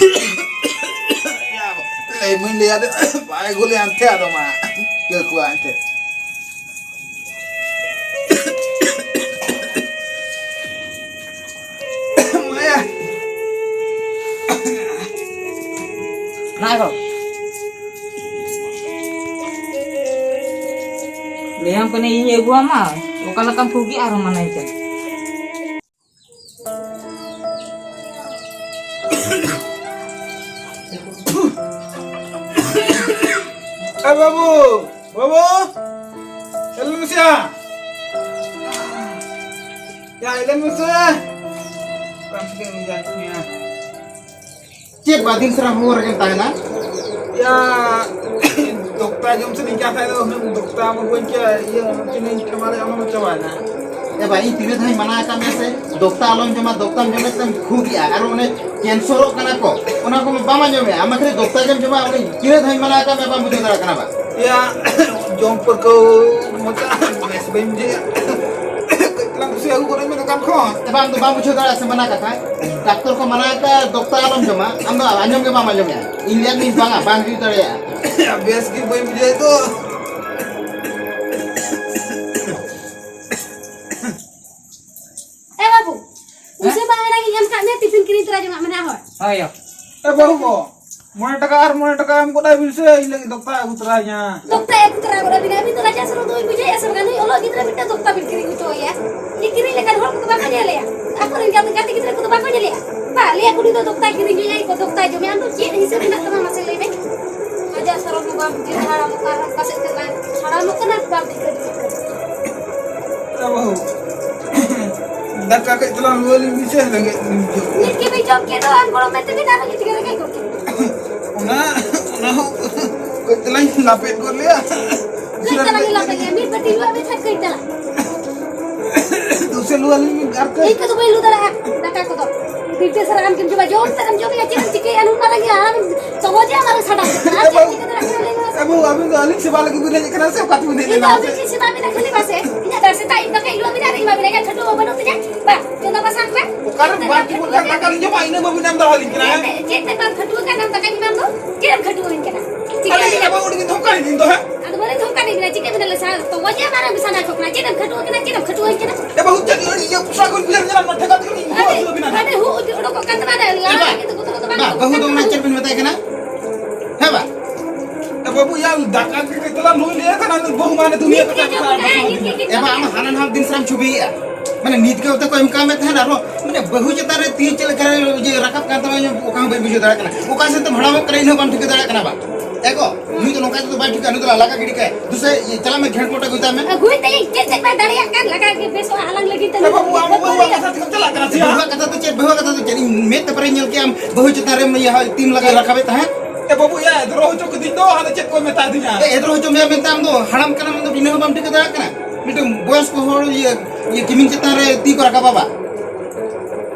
ᱞᱟᱹᱭ ᱢᱟᱹᱧ ᱞᱟᱹᱭ ᱟᱫᱮ, ᱵᱟᱭ ᱟᱹᱜᱩ ᱞᱮᱭᱟ ᱮᱱᱛᱮ, ᱟᱫᱚ ᱢᱟ ᱤᱠᱟᱹ ᱠᱚᱣᱟ ᱮᱱᱛᱮ᱾ ᱚᱱᱟ ᱫᱚ ᱞᱟᱹᱭᱟᱢ ᱠᱟᱹᱱᱟᱹᱧ ᱤᱧ ᱟᱹᱜᱩᱣᱟᱢᱟ, ᱚᱠᱟ ᱞᱮᱠᱟᱢ ᱠᱷᱩᱜᱤ ᱟᱨᱦᱚᱸ ᱢᱟᱱᱟᱭ ᱠᱟᱱᱟ᱾ ᱮ ᱵᱟᱹᱵᱩ, ᱵᱟᱹᱵᱩ, ᱦᱮᱡ ᱞᱮᱱ ᱢᱮᱥᱮᱭᱟ᱾ ᱭᱟ, ᱦᱮᱡ ᱞᱮᱱ ᱢᱮᱥᱮ᱾ ᱚᱠᱟᱢ ᱪᱤᱠᱟᱹᱭ ᱢᱮᱭᱟ? ᱪᱮᱫ ᱵᱟ ᱫᱤᱱ ᱥᱟᱨᱟ ᱦᱚᱨ ᱨᱮᱜᱮᱢ ᱛᱟᱦᱮᱱᱟ? ᱭᱟ, ᱫᱚᱠᱛᱟ ᱡᱚᱢ ᱥᱟᱱᱟᱧ ᱠᱟᱱ ᱛᱟᱦᱮᱸ ᱫᱚ, ᱦᱩᱱᱟᱹᱝ ᱫᱚᱠᱛᱟ ᱢᱟ ᱵᱟᱹᱧ ᱪᱟ-, ᱤᱭᱟᱹ, ᱪᱤᱱᱤᱧ ᱠᱷᱟᱢᱟᱨᱮ, ᱚᱱᱟ ᱢᱟ ᱪᱟᱵᱟᱭᱮᱱᱟ᱾ ᱮ ᱵᱟ, ᱤᱧ ᱛᱤᱱᱟᱹᱜ ᱫᱷᱟᱣᱤᱧ ᱢᱟᱱᱟ ᱟᱠᱟᱫ ᱢᱮᱭᱟ ᱥᱮ, ᱫᱚᱠᱛᱟ ᱟᱞᱚᱢ ᱡᱚᱢᱟ, ᱫᱚᱠᱛᱟᱢ ᱡᱚᱢ ᱞᱮᱠᱷᱟᱱ ᱠᱷᱩᱜ ᱜᱮᱭᱟ, ᱟᱨ ᱚᱱᱮ ᱠᱮᱱᱥᱚᱨᱚᱜ ᱠᱟᱱᱟ ᱠᱚ, ᱚᱱᱟ ᱠᱚᱢᱟ ᱵᱟᱢ ᱟᱸᱡᱚᱢᱮᱜᱼᱟ᱾ ᱟᱢ ᱢᱟ ᱠᱷᱟᱹᱞᱤ ᱫᱚᱠᱛᱟ ᱜᱮᱢ ᱡᱚᱢᱟ, ᱚᱱᱮ ᱛᱤᱱᱟᱹᱜ ᱫᱷᱟᱣᱤᱧ ᱢᱟᱱᱟ ᱟᱠᱟᱫ ᱢᱮᱭᱟ, ᱵᱟᱢ ᱵᱩᱡᱷᱟᱹᱣ ᱫᱟᱲᱮᱭᱟᱜ ᱠᱟᱱᱟ ᱵᱟ? ᱭᱟ, ᱡᱚᱢ ᱯᱟᱹᱨᱠᱟᱹᱣ ᱢᱚᱪᱟ ᱵᱮᱥ ᱵᱟᱹᱧ ᱵᱩᱡᱷᱟᱹᱣᱮᱫᱼᱟ᱾ ᱠᱟᱹᱡ ᱛᱟᱞᱟᱝ ᱠᱩᱥᱤ ᱟᱹᱜᱩ ᱜᱚᱫ ᱟᱹᱧ ᱢᱮ ᱫᱚᱠᱟᱱ ᱠᱷᱚᱱ᱾ ᱮ ᱵᱟ, ᱟᱢ ᱫᱚ ᱵᱟᱢ ᱵᱩᱡᱷᱟᱹᱣ ᱫᱟᱲᱮᱭᱟᱜᱼᱟ ᱥᱮ ᱢᱟᱱᱟ ᱠᱟᱛᱷᱟ? ᱰᱟᱠᱛᱚᱨ ᱠᱚ ᱢᱟᱱᱟ ᱟᱠᱟᱫ, ᱫᱚᱠᱛᱟ ᱟᱞᱚᱢ ᱡᱚᱢᱟ, ᱟᱢ ᱫᱚ ᱟᱸᱡᱚᱢ ᱜᱮ ᱵᱟᱢ ᱟᱸᱡᱚᱢᱮᱜᱼᱟ᱾ ᱤᱧ ᱞᱟᱹᱭᱟᱫ ᱢᱮᱭᱟᱹᱧ ᱵᱟᱝᱟ, ᱵᱟᱝ ᱦᱩᱭ ᱫᱟᱲᱮᱭᱟᱜᱼᱟ᱾ ᱵᱮᱥ ᱜᱮ ᱵᱟᱹᱧ ᱵᱩᱡᱷᱟᱹᱣᱮᱫ ᱫᱚ᱾ ᱮ ᱵᱟᱹᱵᱩ, ᱯᱩᱭᱥᱟᱹ ᱢᱟ ᱮᱱᱟᱝ ᱤᱧ ᱮᱢ ᱠᱟᱜ ᱢᱮ, ᱴᱤᱯᱷᱤᱱ ᱠᱤᱨᱤᱧ ᱛᱚᱨᱟ ᱡᱚᱝᱟᱜ ᱢᱮᱱᱟᱜᱼᱟ ᱦᱳᱭ᱾ ᱦᱳᱭ ᱭᱟ᱾ ᱮ ᱵᱟᱹᱵᱩ ᱜᱚ, ᱢᱚᱬᱮ ᱴᱟᱠᱟ ᱟᱨ ᱢᱚᱬᱮ ᱴᱟᱠᱟ ᱮᱢ ᱜᱚᱫ ᱟᱭ ᱵᱤᱱ ᱥᱮ, ᱤᱧ ᱞᱟᱹᱜᱤᱫ ᱫᱚᱠᱛᱟ ᱟᱹᱜᱩ ᱛᱚᱨᱟᱭᱟ᱾ ᱫᱚᱠᱛᱟ ᱟᱹᱜᱩ ᱛᱚᱨᱟ ᱜᱚᱫ ᱟᱹᱵᱤᱱᱟ, ᱟᱹᱵᱤᱱ ᱫᱚ ᱞᱟᱡᱟ ᱥᱚᱨᱚᱢ ᱫᱚ ᱵᱟᱹᱧ ᱵᱩᱡᱷᱟᱹᱣᱮᱫᱼᱟ ᱥᱮ ᱵᱟᱝ? ᱱᱩᱭ ᱚᱞᱚᱜ ᱜᱤᱫᱽᱨᱟᱹ ᱢᱤᱫᱴᱟᱝ ᱫᱚᱠᱛᱟ ᱵᱤᱱ ᱠᱤᱨᱤᱧ ᱦᱚᱪᱚ ᱟᱭᱟ? ᱪᱮᱫ ᱠᱤᱨᱤᱧ ᱞᱮᱠᱟᱱ ᱦᱚᱲ ᱠᱚᱫᱚ ᱵᱟᱠᱚ ᱧᱮᱞᱮᱭᱟ? ᱟᱠᱚᱨᱮᱱ ᱜᱟᱛᱮ, ᱜᱟᱛᱮ ᱜᱤᱫᱽᱨᱟᱹ ᱠᱚᱫᱚ ᱵᱟᱠᱚ ᱧᱮᱞᱮᱭᱟ? ᱵᱟ, ᱞᱟᱹᱭᱟ ᱠᱩᱲᱤ ᱫᱚ ᱫᱚᱠᱛᱟᱭ ᱠᱤᱨᱤᱧ ᱡᱚᱝᱟᱭ, ᱫᱚᱠᱛᱟᱭ ᱡᱚᱢᱮᱭᱟ᱾ ᱟᱢ ᱫᱚ ᱪᱮᱫ ᱦᱤᱥᱟᱹᱵ ᱢᱮᱱᱟᱜ ᱛᱟᱢᱟ ᱢᱟᱥᱮ ᱞᱟᱹᱭ ᱢᱮ? ᱞᱟᱡᱟ ᱥᱚᱨᱚᱢ ᱦᱚᱸ ᱵᱟᱢ ᱵᱩᱡᱷᱟᱹᱣ, ᱦᱟᱲᱟᱢᱚᱜ ᱠᱟᱱ ᱨᱮᱦᱚᱸ ᱚᱠᱟ ᱥᱮᱫ ᱛᱮ ᱵᱟᱝ ᱦᱟᱲᱟᱢᱚᱜ ᱠᱟᱱᱟ, ᱵᱟᱢ ᱴᱷᱤᱠᱟᱹ ᱫᱟᱲᱮᱭᱟᱜ ᱠᱟᱱᱟ᱾ ᱮ ᱵᱟᱹᱦᱩ, ᱫᱟᱠᱟ ᱠᱟᱹᱡ ᱛᱟᱞᱟᱝ ᱞᱩᱣᱟᱹ ᱞᱤᱧ ᱵᱤᱱ ᱥᱮ, ᱨᱮᱸᱜᱮᱡ ᱞᱤᱧ ᱵᱩᱡᱷᱟᱹᱣ ᱠᱮᱫᱟ᱾ ᱱᱤᱛ ᱜᱮ ᱵᱤᱱ ᱡᱚᱢ ᱠᱮᱫ ᱫᱚ, ᱟᱨ ᱜᱚᱲᱚᱢ ᱢᱮᱱᱛᱮ ᱵᱤᱱ ᱟᱨᱦᱚᱸ ᱱᱤᱛ ᱜᱮ ᱨᱮᱸᱜᱮᱡ ᱜᱚᱫ ᱠᱮᱫ ᱵᱤᱱᱟ᱾ ᱚᱱᱟ, ᱚᱱᱟ ᱦᱚᱸ ᱠᱟᱹᱡ ᱛᱟᱞᱟᱝ ᱞᱟᱯᱮᱫ ᱜᱚᱫ ᱞᱮᱭᱟ᱾ ᱠᱟᱹᱡ ᱛᱟᱞᱟᱝ ᱞᱤᱧ ᱞᱟᱯᱮᱫ ᱜᱮᱭᱟ, ᱢᱤᱫ ᱵᱟᱹᱴᱤ ᱞᱩᱣᱟᱹ ᱵᱤᱱ ᱠᱷᱟᱱ ᱠᱟᱹᱡ ᱛᱟᱞᱟᱝ᱾ ᱫᱩᱥᱮ ᱞᱩᱣᱟᱹ ᱞᱤᱧ ᱵᱤᱱ ᱟᱨ ᱠᱟᱹᱡ᱾ ᱤᱧ ᱠᱚᱫᱚ ᱵᱟᱹᱧ ᱞᱩ ᱫᱟᱲᱮᱭᱟᱜᱼᱟ ᱫᱟᱠᱟ ᱠᱚᱫᱚ᱾ ᱵᱤᱴᱟᱹ ᱥᱟᱨᱟ ᱟᱢ ᱠᱤᱢ ᱡᱚᱢᱟ, ᱡᱚᱢ ᱛᱮ ᱟᱢ ᱡᱚᱢᱮᱭᱟ, ᱪᱮᱫ ᱮᱢ ᱪᱤᱠᱟᱹᱭᱟ? ᱱᱩᱱ ᱢᱟᱨᱟᱝ ᱜᱮ ᱦᱟᱲᱟᱢ ᱛᱚᱵᱚᱡᱮ ᱟᱢᱟᱨ ᱥᱟᱰᱟ ᱠᱟᱱᱟ᱾ ᱟᱢ ᱪᱮᱫ ᱮᱢ ᱪᱤᱠᱟᱹ ᱫᱟᱲᱮᱭᱟᱜ ᱠᱟᱱᱟ ᱞᱟᱹᱭ ᱢᱮ ᱢᱟᱥᱮ? ᱮ ᱵᱟᱹᱵᱩ, ᱟᱹᱵᱤᱱ ᱫᱚ ᱟᱹᱞᱤᱧ ᱥᱮᱵᱟ ᱞᱟᱹᱜᱤᱫ ᱵᱤᱱ ᱦᱮᱡ ᱟᱠᱟᱱᱟ ᱥᱮ ᱚᱠᱟ ᱛᱮᱵᱤᱱ ᱦᱮᱡ ᱤᱧ ᱫᱚ ᱞᱮᱱᱟ ᱟᱹᱵᱤᱱ ᱢᱟᱥᱮ? ᱴᱷᱮᱱ ᱥᱮᱛᱟᱜ ᱟᱹᱭᱩᱵ ᱫᱟᱠᱟ ᱤᱧ ᱞᱩ ᱟᱹᱵᱤᱱᱟ ᱟᱨ ᱤᱧ ᱢᱟ ᱵᱤᱱᱟ ᱠᱷᱟᱹᱴᱩᱣᱟᱹ ᱵᱟᱹᱱᱩᱜ ᱛᱤᱧᱟ᱾ ᱵᱟ, ᱪᱚᱸᱫᱟ ᱵᱟᱥᱟᱝ ᱯᱮ᱾ ᱚᱠᱟᱨᱮ ᱵᱟᱨ ᱴᱤᱯᱩᱱ ᱜᱟᱱ ᱫᱟᱠᱟ ᱞᱤᱧ ᱡᱚᱢᱟ, ᱤᱱᱟᱹ ᱵᱟᱹᱵᱤᱱ ᱮᱢ ᱫᱟᱲᱮᱭᱟᱞᱤᱧ ᱠᱟᱱᱟ, ᱦᱮᱸ? ᱪᱮᱫ ᱛᱮ ᱵᱟᱝ ᱠᱷᱟᱹᱴᱩᱣᱟᱹ ᱠᱟᱱ ᱟᱢ ᱫᱟᱠᱟ ᱧᱩ ᱵᱟᱝ ᱫᱚ? ᱪᱮᱫ ᱮᱢ ᱠᱷᱟᱹᱴᱩᱣᱟᱹ ᱟᱹᱧ ᱠᱟᱱᱟ? ᱪᱤᱠᱟᱹ ᱟᱹᱞᱤᱧ ᱞᱤᱧ ᱫᱚ ᱦᱟᱸᱜ? ᱟᱫᱚ ᱵᱟᱹᱞᱤᱧ ᱫᱷᱚᱢᱠᱟ ᱞᱤᱧ ᱠᱟᱱᱟ, ᱪᱤᱠᱟᱹ ᱵᱤᱱ ᱞᱟᱹᱭ ᱥᱟ-, ᱛᱚ ᱵᱟᱡᱮ ᱟᱢᱟᱨ ᱮᱢ ᱥᱟᱱᱟ ᱠᱚ ᱠᱟᱱᱟ, ᱪᱮᱫ ᱮᱢ ᱠᱷᱟᱹᱴᱩᱣᱟᱹ ᱠᱟᱱᱟ, ᱪᱮᱫ ᱮᱢ ᱠᱷᱟᱹᱴᱩᱣᱟᱹ ᱟᱹᱧ ᱠᱟᱱᱟ? ᱮ ᱵᱟᱹᱦᱩ, ᱪᱮᱫ ᱤᱭᱟᱹ ᱯᱚᱥᱟ ᱠᱚ ᱵᱤᱱ ᱧᱟᱢ ᱧᱟᱢ ᱴᱷᱮᱠᱟ ᱛᱮ ᱞᱤᱧ ᱟᱹᱰᱤ, ᱦᱚᱦᱚ ᱦᱚᱪᱚ ᱵᱤᱱᱟ᱾ ᱟᱹᱰᱤ ᱦᱩ ᱩᱫᱩᱜ ᱩᱰᱩᱠᱚᱜ ᱠᱟᱱ ᱛᱟᱢᱟ, ᱟᱫᱚ ᱞᱟᱲᱟ ᱵᱟ, ᱞᱟᱹᱜᱤᱫ ᱛᱮ ᱜᱩᱛᱩ ᱜᱩᱛᱩ ᱵᱟᱝ ᱵᱟ, ᱩᱰᱩᱠᱚᱜ ᱵᱟᱹᱦᱩ ᱫᱚ ᱠᱟᱱ ᱚᱱᱟ ᱛᱟᱢᱟ᱾ ᱪᱮᱫ ᱵᱤᱱ ᱢᱮᱛᱟᱭ ᱠᱟᱱᱟ? ᱵᱟᱹᱵᱩ ᱭᱟ, ᱫᱟᱠᱟ ᱜᱮ ᱠᱟᱹᱡ ᱛᱟᱞᱟᱝ ᱞᱩᱭ ᱞᱮ ᱛᱟᱦᱮᱱᱟ, ᱵᱟᱹᱦᱩ ᱢᱟᱱᱮ ᱫᱩᱱᱤᱭᱟᱹ ᱠᱟᱛᱷᱟ ᱠᱟᱛᱷᱟ ᱟᱨ ᱵᱟᱹᱦᱩ ᱫᱩᱱᱤᱭᱟᱹ᱾ ᱮ ᱵᱟ, ᱟᱢ ᱦᱟᱱᱟ ᱱᱟᱣᱟ ᱫᱤᱱ ᱥᱟᱨᱟᱢ ᱪᱷᱩᱵᱤᱭᱮᱜᱼᱟ᱾ ᱢᱟᱱᱮ ᱱᱤᱛ ᱜᱮ ᱚᱱᱛᱮ ᱠᱚ ᱮᱢ ᱠᱟᱜ ᱢᱮ ᱛᱟᱦᱮᱱ, ᱟᱨᱦᱚᱸ ᱢᱟᱱᱮ ᱵᱟᱹᱦᱩ ᱪᱮᱛᱟᱱ ᱨᱮ ᱛᱤ ᱪᱮᱫ ᱞᱮᱠᱟ ᱨᱮ ᱤᱭᱟᱹ ᱨᱟᱠᱟᱵ ᱠᱟᱱ ᱛᱟᱢᱟ, ᱤᱧ ᱚᱠᱟ ᱦᱚᱸ ᱵᱟᱹᱧ ᱵᱩᱡᱷᱟᱹᱣ ᱫᱟᱲᱮᱭᱟᱜ ᱠᱟᱱᱟ᱾ ᱚᱠᱟ ᱥᱮᱫ ᱛᱮᱢ ᱦᱟᱲᱟᱢᱚᱜ ᱠᱟᱱᱟ, ᱤᱧ ᱦᱚᱸ ᱵᱟᱢ ᱴᱷᱤᱠᱟᱹ ᱫᱟᱲᱮᱭᱟᱜ ᱠᱟᱱᱟ ᱵᱟ᱾ ᱮ ᱜᱚ, ᱱᱩᱭ ᱫᱚ ᱱᱚᱝᱠᱟ ᱛᱮᱫᱚ ᱵᱟᱭ ᱴᱷᱤᱠᱟ, ᱱᱩᱭ ᱫᱚ ᱞᱟᱜᱟ ᱜᱤᱰᱤ ᱠᱟᱭ᱾ ᱫᱩᱥᱮ ᱤᱭᱟᱹ ᱪᱟᱞᱟᱜ ᱢᱮ, ᱜᱷᱮᱸᱴ ᱯᱚᱴᱟ ᱟᱹᱜᱩᱭ ᱛᱟᱭ ᱢᱮ᱾ ᱟᱹᱜᱩᱭ ᱛᱮ ᱤᱧ ᱪᱮᱫ ᱪᱮᱫ ᱵᱟᱭ ᱫᱟᱲᱮᱭᱟᱜ ᱠᱟᱱ, ᱞᱟᱜᱟ ᱜᱮ ᱵᱮᱥᱚᱜᱼᱟ ᱟᱞᱟᱝ ᱞᱟᱹᱜᱤᱫ ᱛᱮ᱾ ᱮ ᱵᱟᱹᱵᱩ, ᱟᱢ ᱵᱟᱹᱦᱩᱣᱟᱜ ᱠᱟᱛᱷᱟ ᱛᱮᱜᱮᱢ ᱪᱟᱞᱟᱜ ᱠᱟᱱᱟ ᱥᱮ? ᱵᱟᱹᱦᱩᱣᱟᱜ ᱠᱟᱛᱷᱟ ᱫᱚ ᱪᱮᱫ, ᱵᱟᱹᱦᱩᱣᱟᱜ ᱠᱟᱛᱷᱟ ᱫᱚ ᱪᱮᱫ? ᱤᱧ ᱢᱮᱫ ᱛᱮ ᱯᱟᱨᱮᱧ ᱧᱮᱞ ᱠᱮᱜᱼᱟ, ᱟᱢ ᱵᱟᱹᱦᱩ ᱪᱮᱛᱟᱱ ᱨᱮᱢ ᱤᱭᱟᱹ ᱛᱤᱢ ᱞᱟᱜᱟ ᱨᱟᱠᱟᱵᱮᱫ ᱛᱟᱦᱮᱸᱫ᱾ ᱮ ᱵᱟᱹᱵᱩ, ᱮ ᱫᱚᱦᱚ ᱦᱚᱪᱚ ᱠᱤᱫᱤᱧ ᱫᱚ, ᱟᱫᱚ ᱪᱮᱫ ᱠᱚ ᱢᱮᱛᱟ ᱫᱤᱧᱟ? ᱮ, ᱮ ᱫᱚᱦᱚ ᱦᱚᱪᱚ ᱢᱮᱭᱟ ᱢᱮᱱᱛᱮ ᱟᱢ ᱫᱚ ᱦᱟᱲᱟᱢ ᱠᱟᱱᱟᱢ, ᱟᱢ ᱫᱚ ᱤᱱᱟᱹ ᱦᱚᱸ ᱵᱟᱢ ᱴᱷᱤᱠᱟᱹ ᱫᱟᱲᱮᱭᱟᱜ ᱠᱟᱱᱟ? ᱢᱤᱫᱴᱮᱱ ᱵᱚᱭᱚᱥᱠᱚ ᱦᱚᱲ ᱤᱭᱟᱹ, ᱤᱭᱟᱹ ᱠᱤᱢᱤᱱ ᱪᱮᱛᱟᱱ ᱨᱮ ᱛᱤ ᱠᱚ ᱨᱟᱠᱟᱵᱟ ᱵᱟ?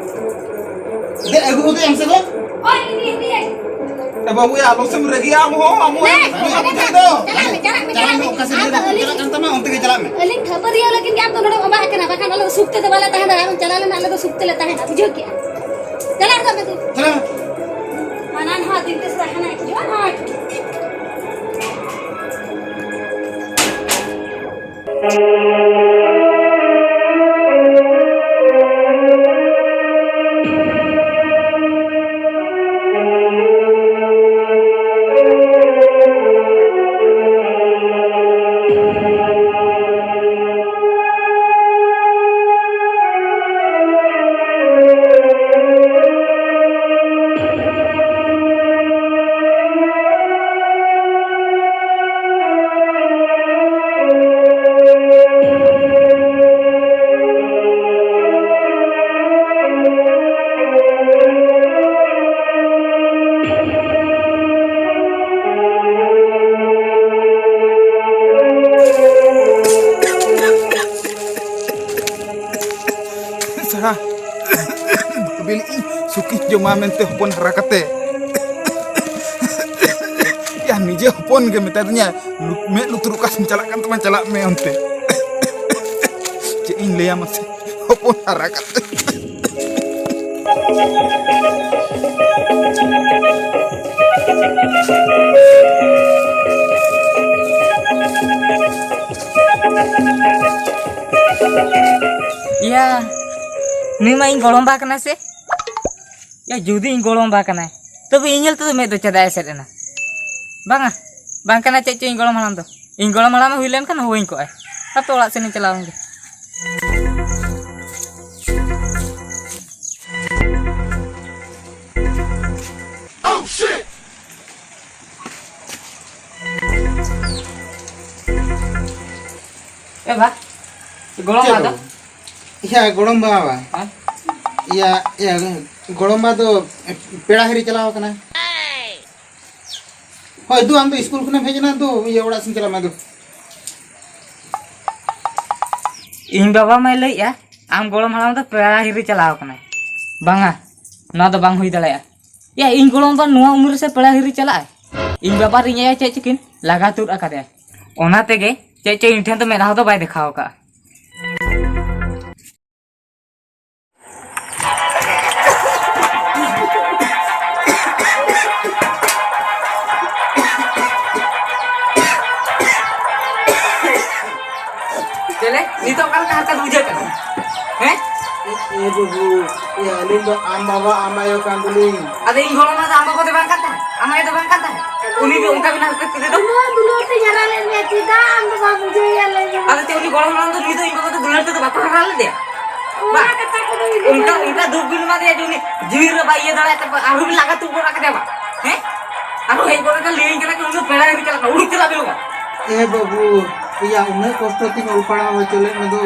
ᱫᱮ, ᱟᱹᱜᱩ ᱦᱚᱫᱮ ᱟᱢ ᱥᱮ ᱜᱚ᱾ ᱳᱭ, ᱤᱫᱤ, ᱤᱫᱤ᱾ ᱮ ᱵᱟᱹᱵᱩ, ᱮ ᱟᱞᱚ ᱥᱮᱢ ᱨᱟᱹᱜᱤᱜᱼᱟ ᱟᱢ ᱦᱚᱸ, ᱟᱢ ᱦᱚᱸ ᱱᱮ, ᱮᱢ ᱱᱮ, ᱵᱩᱡᱷᱟᱹᱣ ᱫᱚ᱾ ᱪᱟᱞᱟᱜ ᱢᱮ, ᱪᱟᱞᱟᱜ ᱢᱮ, ᱪᱟᱞᱟᱜ ᱪᱟᱞᱟᱜ ᱢᱮ, ᱢᱮ᱾ ᱚᱠᱟ ᱥᱮᱫ ᱟᱫᱚ ᱨᱮ ᱟᱹᱞᱤᱧ, ᱪᱟᱞᱟᱜ ᱠᱟᱱ ᱛᱟᱢᱟ, ᱚᱱᱛᱮ ᱜᱮ ᱪᱟᱞᱟᱜ ᱢᱮ᱾ ᱟᱹᱞᱤᱧ ᱠᱷᱟᱹᱯᱟᱹᱨᱤᱭᱟᱹ ᱞᱟᱹᱜᱤᱫ ᱜᱮ ᱟᱢ ᱫᱚ ᱱᱚᱰᱮᱢ ᱚᱵᱟᱜ ᱠᱟᱱᱟ, ᱵᱟᱠᱷᱟᱱ ᱟᱞᱮ ᱫᱚ ᱥᱩᱠ ᱛᱮᱫᱚ ᱵᱟᱞᱮ ᱛᱟᱦᱮᱸ ᱫᱟᱲᱮᱭᱟᱜᱼᱟ᱾ ᱟᱢ ᱪᱟᱞᱟᱣ ᱞᱮᱱᱟ, ᱟᱞᱮ ᱫᱚ ᱥᱩᱠ ᱛᱮᱞᱮ ᱛᱟᱦᱮᱱᱟ, ᱵᱩᱡᱷᱟᱹᱣ ᱠᱮᱜᱼᱟ? ᱪᱟᱞᱟᱜ ᱢᱮ ᱫᱩ᱾ ᱪᱟᱞᱟᱜ ᱢᱮ᱾ ᱦᱟᱱᱟ ᱱᱟᱣᱟ ᱫᱤᱱ ᱛᱮ ᱥᱮ ᱦᱟᱱᱟ ᱦᱤᱡᱩᱜᱼᱟ, ᱱᱟᱣᱟ ᱦᱤᱡᱩᱜᱼᱟ᱾ ᱥᱟᱲᱟ, ᱵᱤᱞᱤ ᱥᱩᱠᱤ ᱡᱚᱢᱟ ᱢᱮᱱᱛᱮ ᱦᱚᱯᱚᱱ ᱦᱟᱨᱟ ᱠᱟᱛᱮ, ᱭᱟ, ᱱᱤᱡᱮ ᱦᱚᱯᱚᱱ ᱜᱮ ᱢᱮᱛᱟ ᱫᱤᱧᱟ, ᱞᱩ-, ᱢᱮᱫ ᱞᱩᱛᱩᱨ ᱚᱠᱟ ᱥᱮᱫ ᱪᱟᱞᱟᱜ ᱠᱟᱱ ᱛᱟᱢᱟ, ᱪᱟᱞᱟᱜ ᱢᱮ ᱚᱱᱛᱮ᱾ ᱪᱮᱫ ᱤᱧ ᱞᱟᱹᱭᱟ ᱢᱟᱥᱮ, ᱦᱚᱯᱚᱱ ᱦᱟᱨᱟ ᱠᱟᱛᱮ᱾ ᱤᱭᱟ, ᱱᱩᱭ ᱢᱟ ᱤᱧ ᱜᱚᱲᱚᱢᱵᱟ ᱠᱟᱱᱟᱭ ᱥᱮ? ᱭᱟ, ᱡᱩᱫᱤ ᱤᱧ ᱜᱚᱲᱚᱢᱵᱟ ᱠᱟᱱᱟᱭ, ᱛᱚᱵᱮ ᱤᱧ ᱧᱮᱞ ᱛᱮᱫᱚ ᱢᱮᱫ ᱫᱚ ᱪᱮᱫᱟᱜ ᱮ ᱮᱥᱮᱫ ᱮᱱᱟ? ᱵᱟᱝᱟ, ᱵᱟᱝ ᱠᱟᱱᱟ ᱪᱮᱫ ᱪᱚ ᱤᱧ ᱜᱚᱲᱚᱢ ᱦᱟᱲᱟᱢ ᱫᱚ᱾ ᱤᱧ ᱜᱚᱲᱚᱢ ᱦᱟᱲᱟᱢ ᱦᱩᱭ ᱞᱮᱱᱠᱷᱟᱱ ᱦᱩᱭ ᱠᱚᱜᱼᱟᱭ᱾ ᱦᱟᱯᱮ ᱚᱲᱟᱜ ᱥᱮᱱ ᱤᱧ ᱪᱟᱞᱟᱣ ᱞᱮᱱ ᱜᱮ᱾ ᱮ ᱵᱟ, ᱜᱚᱲᱚᱢ ᱪᱮᱫ ᱵᱟ ᱫᱚ? ᱦᱚᱸ? ᱤᱭᱟᱹ, ᱜᱚᱲᱚᱢ ᱵᱟ ᱵᱟ᱾ ᱦᱮᱸ? ᱤᱭᱟᱹ, ᱤᱭᱟᱹ, ᱜᱚᱲᱚᱢ ᱵᱟ ᱫᱚ ᱯᱮᱲᱟ ᱦᱤᱨᱤ ᱪᱟᱞᱟᱣ ᱠᱟᱱᱟᱭ᱾ ᱦᱳᱭ, ᱫᱩ, ᱟᱢ ᱫᱚ ᱥᱠᱩᱞ ᱠᱷᱚᱱᱮᱢ ᱦᱮᱡ ᱮᱱᱟ, ᱫᱩ, ᱤᱭᱟᱹ, ᱚᱲᱟᱜ ᱥᱮᱱ ᱪᱟᱞᱟᱜ ᱢᱮ, ᱫᱩ᱾ ᱤᱧ ᱵᱟᱵᱟ ᱢᱟᱭ ᱞᱟᱹᱭᱮᱜᱼᱟ, ᱟᱢ ᱜᱚᱲᱚᱢ ᱦᱟᱲᱟᱢ ᱫᱚ ᱯᱮᱲᱟ ᱦᱤᱨᱤ ᱪᱟᱞᱟᱣ ᱠᱟᱱᱟᱭ᱾ ᱵᱟᱝᱟ, ᱱᱚᱣᱟ ᱫᱚ ᱵᱟᱝ ᱦᱩᱭ ᱫᱟᱲᱮᱭᱟᱜᱼᱟ᱾ ᱭᱟ, ᱤᱧ ᱜᱚᱲᱚᱢ ᱵᱟ ᱱᱚᱣᱟ ᱩᱢᱮᱨ ᱨᱮ ᱥᱮ ᱯᱮᱲᱟ ᱦᱤᱨᱤ ᱪᱟᱞᱟᱜᱼᱟᱭ? ᱤᱧ ᱵᱟᱵᱟ ᱟᱨ ᱤᱧ ᱟᱭᱳ ᱪᱮᱫ ᱪᱤᱠᱤᱱ ᱞᱟᱜᱟ ᱛᱩᱫ ᱟᱠᱟᱫᱮᱭᱟ᱾ ᱚᱱᱟ ᱛᱮᱜᱮ ᱪᱮᱫ ᱪᱚ ᱤᱧ ᱴᱷᱮᱱ ᱫᱚ ᱢᱮᱫ ᱦᱚᱸ ᱫᱚ ᱵᱟᱭ ᱫᱮᱠᱷᱟᱣ ᱟᱠᱟᱫᱼᱟ᱾ ᱪᱮᱞᱮ, ᱱᱤᱛᱚᱜ ᱚᱠᱟ ᱞᱮᱠᱟ ᱦᱟᱨᱠᱟᱛ ᱵᱩᱡᱷᱟᱹᱜ ᱠᱟᱱᱟ? ᱦᱮᱸ? ᱮ ᱵᱟᱹᱵᱩ, ᱮ ᱟᱹᱞᱤᱧ ᱫᱚ ᱟᱢ ᱵᱟᱵᱟ, ᱟᱢ ᱟᱭᱳ ᱠᱟᱱ ᱫᱚᱞᱤᱧ᱾ ᱟᱫᱚ ᱤᱧ ᱜᱚᱲᱚᱢ ᱦᱟᱲᱟᱢ ᱫᱚ ᱟᱢ ᱵᱟᱵᱟ ᱫᱚ ᱵᱟᱝ ᱠᱟᱱ ᱛᱟᱦᱮᱸᱫ? ᱟᱢ ᱟᱭᱳ ᱫᱚ ᱵᱟᱝ ᱠᱟᱱ ᱛᱟᱦᱮᱸᱫ? ᱩᱱᱤ ᱫᱚ ᱚᱱᱠᱟ ᱵᱮᱱᱟᱣ ᱦᱟᱨᱠᱟᱛ ᱠᱟᱛᱮ ᱫᱚ? ᱩᱱᱟᱹᱜ ᱫᱩᱞᱟᱹᱲ ᱛᱮᱧ ᱦᱟᱨᱟ ᱞᱮᱫ ᱢᱮᱭᱟ, ᱪᱮᱫᱟᱜ ᱟᱢ ᱫᱚ ᱵᱟᱢ ᱵᱩᱡᱷᱟᱹᱣᱮᱭᱟ, ᱞᱟᱹᱭ ᱢᱮ? ᱟᱫᱚ ᱪᱮᱫ, ᱩᱱᱤ ᱜᱚᱲᱚᱢ ᱦᱟᱲᱟᱢ ᱫᱚ, ᱱᱩᱭ ᱫᱚ ᱤᱧ ᱵᱟᱵᱟ ᱫᱚ ᱫᱩᱞᱟᱹᱲ ᱛᱮᱫᱚ ᱵᱟᱠᱚ ᱦᱟᱨᱟ ᱞᱮᱫᱮᱭᱟ? ᱚᱱᱟ ᱵᱟ, ᱠᱟᱛᱷᱟ ᱠᱚᱫᱚ ᱤᱧ ᱫᱚ ᱚᱱᱠᱟ, ᱵᱟᱹᱧ ᱚᱱᱠᱟ ᱫᱩᱠ ᱵᱤᱱ ᱮᱢᱟᱫᱮᱭᱟ ᱡᱮ ᱩᱱᱤ ᱡᱤᱣᱤ ᱨᱮ ᱵᱟᱭ ᱤᱭᱟᱹ ᱫᱟᱲᱮᱭᱟᱜ ᱛᱟᱠᱚᱣᱟ, ᱟᱨᱦᱚᱸ ᱵᱤᱱ ᱞᱟᱜᱟ ᱛᱩᱫ ᱜᱚᱫ ᱟᱠᱟᱫᱮᱭᱟ ᱵᱟ? ᱦᱮᱸ? ᱟᱨᱦᱚᱸ ᱦᱮᱡ ᱜᱚᱫ ᱟᱠᱟᱱ, ᱞᱟᱹᱭᱟᱹᱧ ᱠᱟᱱᱟ ᱠᱤ ᱩᱱᱤ ᱫᱚ ᱯᱮᱲᱟ ᱦᱤᱨᱤ ᱪᱟᱞᱟᱜ ᱠᱟᱱᱟ, ᱩᱰᱩᱠ ᱪᱟᱞᱟᱜ ᱵᱤᱱ ᱞᱚᱜᱚᱱ᱾ ᱮ ᱵᱟᱹᱵᱩ, ᱮᱭᱟ ᱩᱱᱟᱹᱜ ᱠᱚᱥᱴᱚ ᱛᱤᱧ ᱚᱞ ᱯᱟᱲᱦᱟᱣ ᱦᱚᱪᱚ ᱞᱮᱫ ᱢᱮ ᱫᱚ᱾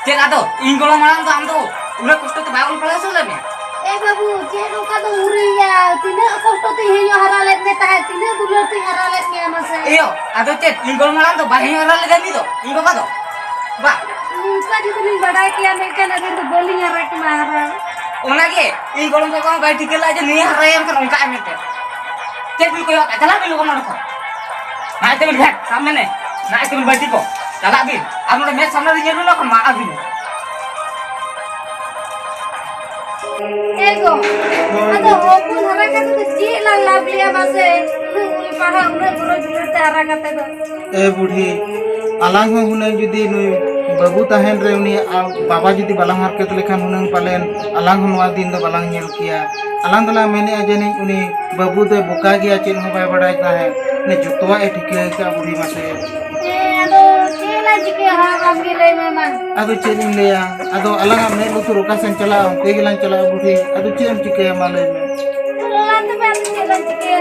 ᱪᱮᱫ ᱟᱫᱚ? ᱤᱧ ᱜᱚᱲᱚᱢ ᱦᱟᱲᱟᱢ ᱫᱚ ᱟᱢ ᱫᱚ ᱩᱱᱟᱹᱜ ᱠᱚᱥᱴᱚ ᱛᱮ ᱵᱟᱭ ᱚᱞ ᱯᱟᱲᱦᱟᱣ ᱦᱚᱪᱚ ᱞᱮᱫ ᱢᱮᱭᱟ? ᱮ ᱵᱟᱹᱵᱩ, ᱪᱮᱫ ᱚᱱᱠᱟ ᱫᱚ ᱩᱨᱤᱭᱟ? ᱛᱤᱱᱟᱹᱜ ᱠᱚᱥᱴᱚ ᱛᱤᱧ ᱦᱮᱡ ᱦᱟᱨᱟ ᱞᱮᱫ ᱢᱮ ᱛᱟᱦᱮᱸᱫ, ᱛᱤᱱᱟᱹᱜ ᱫᱩᱞᱟᱹᱲ ᱛᱤᱧ ᱦᱟᱨᱟ ᱞᱮᱫ ᱢᱮᱭᱟ ᱢᱟᱥᱮ᱾ ᱮᱭᱳ, ᱟᱫᱚ ᱪᱮᱫ? ᱤᱧ ᱜᱚᱲᱚᱢ ᱦᱟᱲᱟᱢ ᱫᱚ ᱵᱟᱭ ᱦᱮᱡ ᱦᱟᱨᱟ ᱞᱮᱫᱟ ᱩᱱᱤ ᱫᱚ, ᱤᱧ ᱵᱟᱵᱟ ᱫᱚ? ᱵᱟ᱾ ᱚᱱᱠᱟ ᱡᱩᱫᱤ ᱞᱤᱧ ᱵᱟᱰᱟᱭ ᱠᱮᱭᱟ, ᱢᱮᱱᱠᱷᱟᱱ ᱟᱹᱵᱤᱱ ᱫᱚ ᱵᱟᱹᱞᱤᱧ ᱦᱟᱨᱟ ᱠᱮᱢᱟ ᱦᱟᱨᱟ᱾ ᱚᱱᱟᱜᱮ, ᱤᱧ ᱜᱚᱲᱚᱢ ᱵᱟᱵᱟ ᱦᱚᱸ ᱵᱟᱭ ᱴᱷᱤᱠᱟᱹ ᱞᱮᱫᱟ ᱡᱮ ᱱᱩᱭᱮ ᱦᱟᱨᱟᱭᱮᱱ ᱠᱷᱟᱱ ᱚᱱᱠᱟᱜᱼᱟ ᱢᱮᱱᱛᱮ᱾ ᱪᱮᱫ ᱵᱤᱱ ᱠᱚᱭᱚᱜ ᱠᱟᱜᱼᱟ? ᱪᱟᱞᱟᱜ ᱵᱤᱱ ᱞᱚᱜᱚᱱ ᱱᱚᱰᱮ ᱠᱷᱚᱱ᱾ ᱱᱟᱭ ᱛᱮᱵᱤᱱ ᱵᱷᱮᱜ, ᱥᱟᱵ ᱢᱮᱱᱮ᱾ ᱱᱟᱭ ᱛᱮᱵᱤᱱ ᱵᱟᱹᱴᱤ ᱠᱚ᱾ ᱪᱟᱞᱟᱜ ᱵᱤᱱ᱾ ᱟᱨ ᱱᱚᱰᱮ ᱢᱮᱫ ᱥᱟᱢᱱᱮ ᱨᱮ ᱧᱮᱞ ᱵᱤᱱ, ᱵᱟᱠᱷᱟᱱ ᱢᱟᱜ ᱟᱹᱵᱤᱱ᱾ ᱮ ᱜᱚ, ᱟᱫᱚ ᱦᱚᱯᱚᱱ ᱦᱟᱨᱟ ᱠᱟᱛᱮ ᱫᱚ ᱪᱮᱫ ᱞᱟᱝ ᱞᱟᱵᱷ ᱞᱮᱭᱟ ᱢᱟᱥᱮ? ᱩᱱᱟᱹᱜ ᱚᱞ ᱯᱟᱲᱦᱟᱣ, ᱩᱱᱟᱹᱜ ᱜᱚᱨᱚᱡᱽ ᱩᱢᱮᱨ ᱛᱮ ᱦᱟᱨᱟ ᱠᱟᱛᱮ ᱫᱚ᱾ ᱮ ᱵᱩᱰᱷᱤ, ᱟᱞᱟᱝ ᱦᱚᱸ ᱦᱩᱱᱟᱹᱝ ᱡᱩᱫᱤ ᱱᱩᱭ ᱵᱟᱹᱵᱩ ᱛᱟᱦᱮᱱ ᱨᱮ ᱩᱱᱤ ᱟ-, ᱵᱟᱵᱟ ᱡᱩᱫᱤ ᱵᱟᱞᱟᱝ ᱦᱟᱨᱠᱮᱛ ᱞᱮᱠᱷᱟᱱ ᱦᱩᱱᱟᱹᱝ ᱯᱟᱞᱮᱱ ᱟᱞᱟᱝ ᱦᱚᱸ ᱱᱚᱣᱟ ᱫᱤᱱ ᱫᱚ ᱵᱟᱞᱟᱝ ᱧᱮᱞ ᱠᱮᱭᱟ᱾ ᱟᱞᱟᱝ ᱫᱚᱞᱟᱝ ᱢᱮᱱᱮᱜᱼᱟ ᱡᱟᱹᱱᱤᱡ ᱩᱱᱤ ᱵᱟᱹᱵᱩ ᱫᱚᱭ ᱵᱚᱠᱟ ᱜᱮᱭᱟ, ᱪᱮᱫ ᱦᱚᱸ ᱵᱟᱭ ᱵᱟᱰᱟᱭ ᱛᱟᱦᱮᱸᱫ᱾ ᱩᱱᱤ ᱡᱚᱛᱚᱣᱟᱜ ᱮ ᱴᱷᱤᱠᱟᱹ ᱟᱠᱟᱫᱼᱟ ᱵᱩᱲᱦᱤ ᱢᱟᱥᱮ᱾ ᱦᱮᱸ, ᱟᱫᱚ ᱪᱮᱫ ᱞᱟᱝ ᱪᱤᱠᱟᱹᱭᱟ ᱦᱟᱸᱜ, ᱟᱢ ᱜᱮ ᱞᱟᱹᱭ ᱢᱮ ᱢᱟ᱾ ᱟᱫᱚ ᱪᱮᱫ ᱤᱧ ᱞᱟᱹᱭᱟ, ᱟᱫᱚ ᱟᱞᱟᱝᱟᱜ ᱢᱮᱫ ᱞᱩᱛᱩᱨ ᱚᱠᱟ ᱥᱮᱱ ᱪᱟᱞᱟᱜᱼᱟ, ᱚᱱᱛᱮ ᱜᱮᱞᱟᱝ ᱪᱟᱞᱟᱜᱼᱟ ᱵᱩᱲᱦᱤ᱾ ᱟᱫᱚ ᱪᱮᱫ ᱮᱢ ᱪᱤᱠᱟᱹᱭᱟ ᱢᱟ ᱞᱟᱹᱭ ᱢᱮ᱾ ᱟᱫᱚ ᱞᱟᱝ ᱛᱚᱵᱮ ᱟᱫᱚ ᱪᱮᱫ ᱞᱟᱝ ᱪᱤᱠᱟᱹᱭᱟ?